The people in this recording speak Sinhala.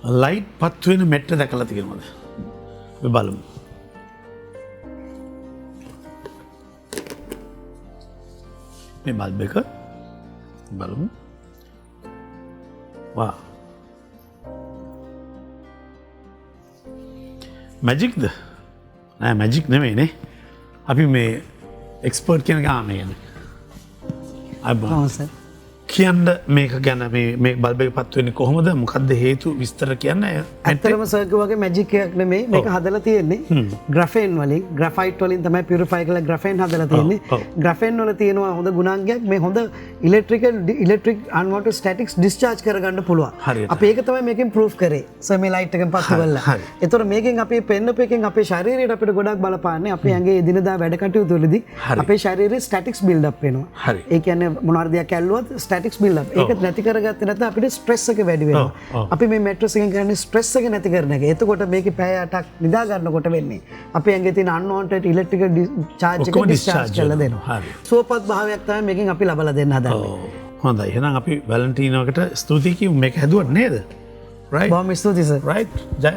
ලයිට් පත්තු වෙන මෙට්ට දැකලා තියෙනවද? අපි බලමු. මේ බල්බ් එක බලමු. වා. මැජික්ද? නෑ, මැජික් නෙමෙයි නේ. අපි මේ එක්ස්පර්ට් කියන ගාම ගැන. අබ්බා. ඔව් සර්. කියන්න මේක ගැන, මේ බල්බ් එක පත්තු වෙන්නේ කොහොමද? මොකද්ද හේතු විස්තර කියන්න. ඇත්තටම සර් කිව්වා වගේ මැජික් එකක් නෙමෙයි. මේක හදලා තියෙන්නේ ග්‍රැෆේන් වලින්, ග්‍රැෆයිට් වලින් තමයි පියුරිෆයි කරලා ග්‍රැෆේන් හදලා තියෙන්නේ. ග්‍රැෆේන් වල තියෙනවා හොඳ ගුණාංගයක්, මේ හොඳ ඉලෙක්ට්‍රික් අන්වොන්ටඩ් ස්ටැටික්ස් ඩිස්චාර්ජ් කරගන්න පුළුවන්. අපි ඒක තමයි මේකෙන් ප්‍රූෆ් කරේ සර්, මේ ලයිට් එකෙන් පත්තු කරලා. ඒතකොට මේකෙන් අපි පෙන්නපු එකෙන් අපේ ශරීරයට අපිට ගොඩක් බලපාන්නේ. අපේ ඇඟේ එදිනදා වැඩ කටයුතු වලදී අපේ ශරීරයේ ස්ටැටික්ස් බිල්ඩ් අප් වෙනවා. ඒ කියන්නේ මොන හරි දෙයක් ඇල්ලුවත් ස්ටැටික්ස් බිල්ඩ් අප්. ඒක නැති කරගත්තේ නැත්නම් අපිට ස්ට්‍රෙස් එක වැඩි වෙනවා. අපි මේ මැට්‍රස් එකෙන් කරන්නේ ස්ට්‍රෙස් එක නැති කරන එක. එතකොට මේකේ පැය 8ක් නිදා ගන්නකොට වෙන්නේ අපේ ඇඟේ තියෙන අන්වොන්ටඩ් ඉලෙක්ට්‍රිකල් චාර්ජ් එක ඔක්කොම ඩිස්චාර්ජ් ඩිස්චාර්ජ් කරලා වෙනවා. දෙනවා. සුවපත් භාවයක් තමයි මේකෙන් අපි ලබලා දෙන්න හදන්නේ. හොඳයි. එහෙනම් අපි වැලන්ටීනෝකට ස්තුතියි කියමු මේක හැදුවට නේද? බොහොම ස්තුතියි සර්. ජය.